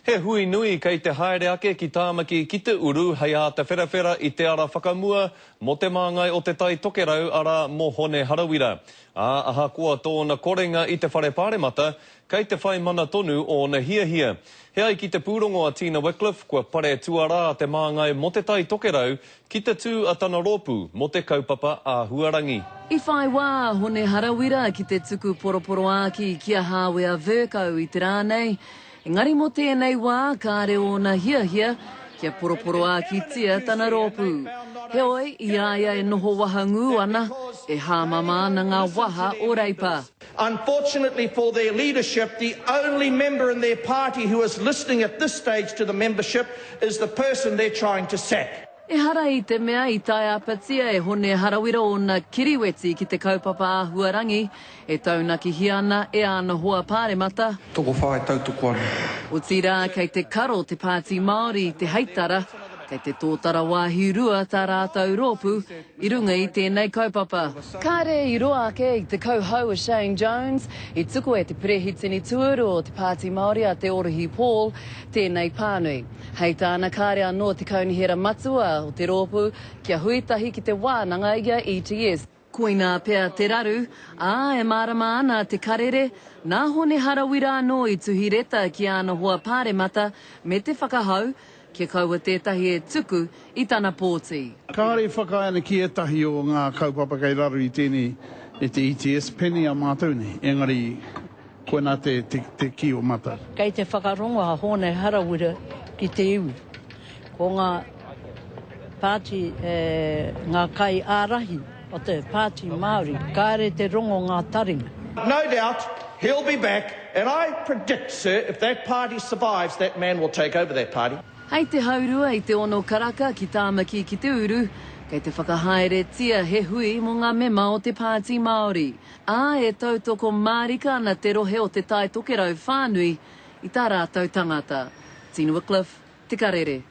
He hui nui kei te haere ake ki Tāmaki ki te Uru hei āta wherawhera i te ara whakamua mō te māngai o Te Tai Tokerau arā mō Hone Harawira. Ā, ahakoa tōna korenga i te Whare Pāremata, kei te whai mana tonu ōna hiahia. He ai ki te pūrongo a Tina Wickliffe, kua pare tuarā te māngai mō Te Tai Tokerau ki te tū a tana rōpū mō te kaupapa āhuarangi. I whai wā a Hone Harawira ki te tuku poroporoākī ki a Hāwea Vercoe i te rā nei, engari mō tēnei wā kāre ōna hiahia kia poroporoākītia tana rōpū. Heoi, i a ia e noho wahangū ana, e hāmama ana ngā waha o Reipa. Unfortunately for their leadership, the only member in their party who is listening at this stage to the membership is the person they're trying to sack. Ehara i te mea i taiapatia e Hone Harawira ōna kiriweti ki te kaupapa āhuarangi e taunakihia ana e āna hoa pāremata. Tokowhā e tautoko ana. Otirā, kei te karo te Pāti Māori i te heitara, kei te tōtara wāhi rua tā rātou rōpū i runga i tēnei kaupapa. Kāre i roa ake i te kauhau a Shane Jones, i tukua e te perehitini tuarua o te Pāti Māori a Te Orohi Paul tēnei pānui. Hei tāna kāre anō te kaunihera matua o te rōpū kia hui tahi ki te wānanga i a ETS. Koinā pea te raru, ā, e mārama ana te karere, nā Hone Harawira anō i tuhi reta ki āna hoa pāremata me te whakahau kia kaua tētahi e tuku i tana pōti. Kāore i whakaae ana ki ētahi o ngā kaupapa kei raro i tēnei i te ETS pēnei a mātou nei, engari koinā te, te, te kī o mātou. Kei te whakarongo a Hōne Harawira ki te iwi. Ko ngā pāti, ngā kaiārahi o te Pāti Māori, kāre te rongo ngā taringa. No doubt he'll be back and I predict, sir, if that party survives that man will take over that party. Hei te haurua i te ono karaka ki Tāmaki ki te Uru, kei te whakahaeretia he hui mō ngā mema o te Pāti Māori, ā, e tautoko mārika ana te rohe o Te Tai Tokerau whānui i tā rātou tangata. Tina Wickliffe, Te Karere.